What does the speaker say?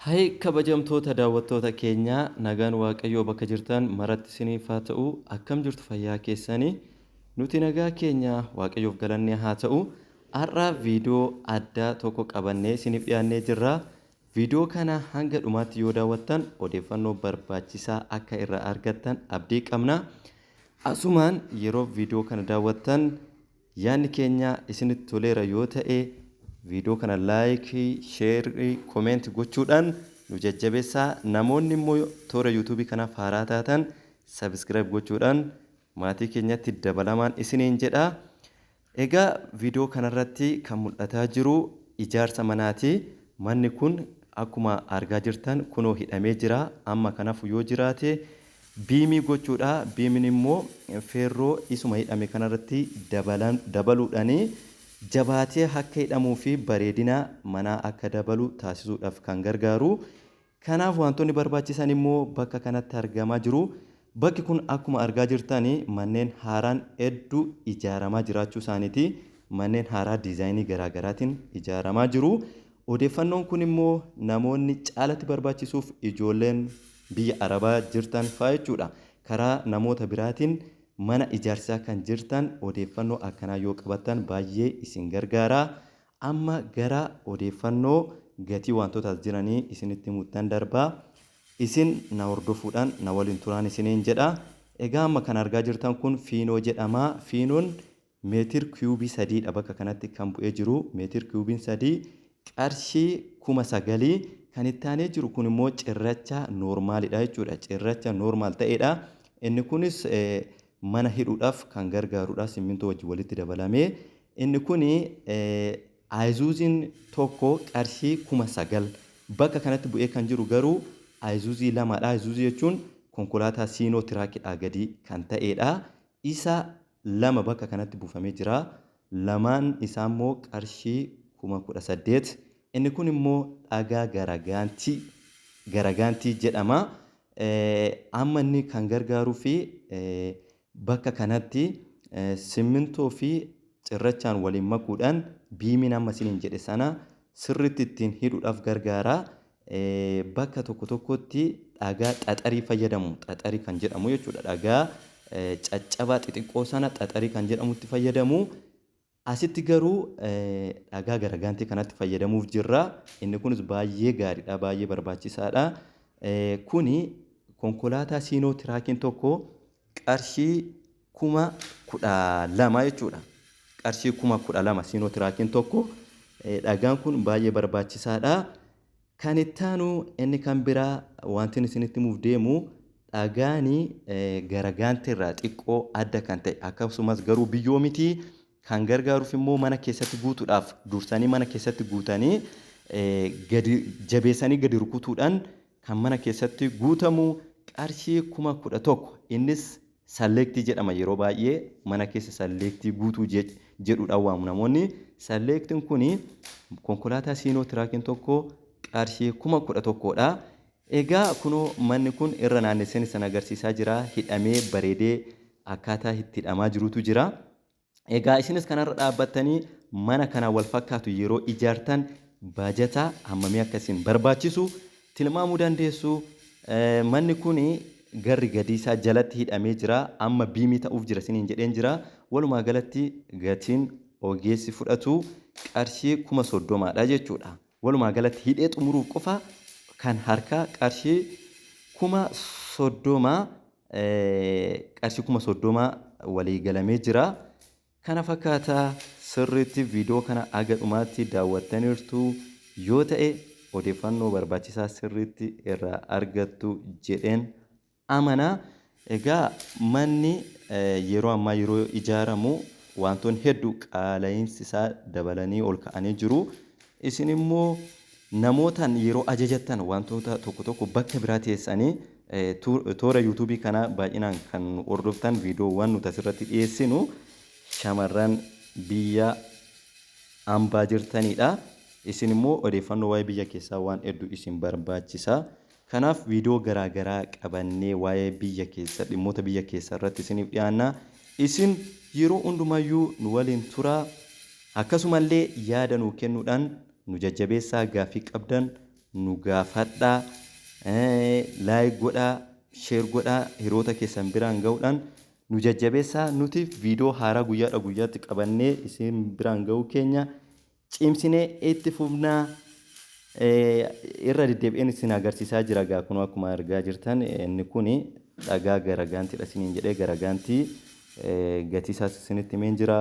Hai kabajamtoota daawwattoota keenyaa, nagaan Waaqayyoo bakka jirtan maratti isiniif haa ta'u. Akkam jirtu, fayyaa keessanii? Nuti nagaa keenya, Waaqayyoof galanni haa ta'u. Har'a viidiyoo addaa tokko qabannee isiniif dhiyaannee jirra. Viidiyoo kana hanga dhumaatti yoo daawwattan odeeffannoo barbaachisaa akka irraa argattan abdii qabna. Asumaan yeroo viidiyoo kana daawwattan yaadni keenya isinitti toleera yoo ta'e, viidiyoo kana like, share, comment gochuudhaan nu jajjabeessaa. Namoonni immoo toora YouTubeii kanaaf haaraa taatan subscribe gochuudhaan maatii keenyatti dabalamaan isiniin jedha. Egaa viidiyoo kanarratti kan mul'ataa jiru ijaarsa manaati. Manni kun akkuma argaa jirtan kunoo hidhamee jira. Amma kanaaf yoo jiraate beamii gochuudha. Beamiin immoo feerroo isuma hidhame kanarratti dabaluudhaani jabaatee akka hidhamuu fi bareedina manaa akka dabalu taasisuudhaaf kan gargaaru. Kanaaf wantoonni barbaachisan immoo bakka kanatti argamaa jiru. Bakki kun akkuma argaa jirtan manneen haaraan hedduu ijaaramaa jiraachuu isaaniiti. Manneen haaraa designii garaagaraatiin ijaaramaa jiru. Odeeffannoon kun immoo namoonni caalatti barbaachisuuf ijoolleen biyya Arabaa jirtan fa'aa jechuudha. Karaa namoota biraatiin mana ijaarsaa kan jirtan odeeffannoo akkanaa yoo qabattan baay'ee isin gargaara. Amma gara odeeffannoo gatii wantoota as jiranii isinitti himuuttan darbaa. Isin na hordofuudhaan na waliin turaan isiniin jedha. Egaa amma kan argaa jirtan kun fiinoo jedhama. Fiinoon meetir kiiyuubii 3dha bakka kanatti kan bu'ee jiru. Meetir kiiyuubiin 3 qarshii 9,000. Kan itti aanee jiru kun immoo cirracha normalidha jechuudha. Cirracha normal ta'edha. Inni kunis mana hidhuudhaaf kan gargaarudha. Simmintoo wajjin walitti dabalamee. Inni kun Isuzuun tokko qarshii 9,000. Bakka kanatti bu'ee kan jiru garuu Isuzu lamadha. Isuzu jechuun konkolaataa Sino Truckidhaa gadi kan ta'edha. Isa lama bakka kanatti buufamee jira. Lamaan isaa immoo qarshii 18,000. Inni kun immoo dhagaa garagaantii jedhama. Amma inni kan gargaaruu fi bakka kanatti simmintoo fi cirrachaan waliin makuudhaan beamiin amma isiniin jedhe sana sirriitti ittiin hidhuudhaaf gargaara. Bakka tokko tokkotti dhagaa xaxarii fayyadamu. Xaxarii kan jedhamu jechuudha. Dhagaa caccabaa xixiqqoo sana xaxarii kan jedhamutti fayyadamu. Asitti garuu dhagaa garagaantii kanatti fayyadamuuf jirra. Inni kunis baay'ee gaariidha, baay'ee barbaachisaadha. Kuni konkolaataa Sino Truckiin tokko qarshii 12,000 jechuudha. Qarshii 12,000 Sino Truckiin tokko. Dhagaan kun baay'ee barbaachisaadha. Kan itti aanu, inni kan biraa wanti isinitti himuuf deemu, dhagaani garagaantii irraa xiqqoo adda kan ta'e, akkasumas garuu biyyoo miti, kan gargaaruuf immoo mana keessatti guutuudhaaf, dursanii mana keessatti guutanii gadi jabeessanii gadi rukutuudhaan kan mana keessatti guutamu qarshii 11,000. Innis salleektii jedhama. Yeroo baay'ee mana keessa salleektii guutuu jedhuudhaan waamu namoonni. Salleektiin kun konkolaataa Sino Truckiin tokko qarshii 11,000dha. Egaa kunoo manni kun irra naannesseen isin agarsiisaa jira. Hidhamee bareedee akkaataa itti hidhamaa jirutu jira. Egaa isinis kanarra dhaabbattanii mana kana wal fakkaatu yeroo ijaartan baajata hammamii akka isin barbaachisu tilmaamuu dandeessu. Manni kun garri gadiisaa jalatti hidhamee jira. Amma beamii ta'uuf jira isiniin jedheen jira. Walumaa galatti gatiin ogeessi fudhatu qarshii 30,000dha jechuudha. Walumaa galatti hidhee xumuruuf qofa kan harkaa qarshii 30,000, qarshii 30,000 walii galamee jira. Kana fakkaataa sirriitti viidiyoo kana aga dhumaatti daawwattaniirtu yoo ta'e odeeffannoo barbaachisaa sirriitti irraa argattu jedheen amana. Egaa manni yeroo ammaa yeroo ijaaramu wantoonni hedduu qaala'iinsi isaa dabalanii ol ka'anii jiru. Isin immoo namootaan yeroo ajajattan wantoota tokko tokko bakka biraa teessanii toora YouTubeii kanaa baay'inaan kan hordoftan, viidiyoowwan nuti asirratti dhiyeessinu shamarran biyya ambaa jirtanidha. Isin immoo odeeffannoo waa'ee biyya keessaa waan hedduu isin barbaachisa. Kanaaf viidiyoo garaa garaa qabannee waa'ee biyya keessa, dhimmoota biyya keessaa irratti isiniif dhiyaanna. Isin yeroo hundumayyuu nu waliin turaa. Akkasumallee yaada nuu kennuudhaan nu jajjabeessaa, gaaffii qabdan nu gaafadhaa. Like godhaa, share godhaa, hiriyoota keessan biraan ga'uudhaan nu jajjabeessaa. Nuti viidiyoo haaraa guyyaadha guyyaatti qabannee isin biraan ga'uu keenya cimsinee itti fufnaa. Irra deddeebi'een isin agarsiisaa jira. Gaa kun akkuma argaa jirtan inni kun dhagaa garagaantiidha isiniin jedhee, garagaantii gatii isaas isinitti himeen jira.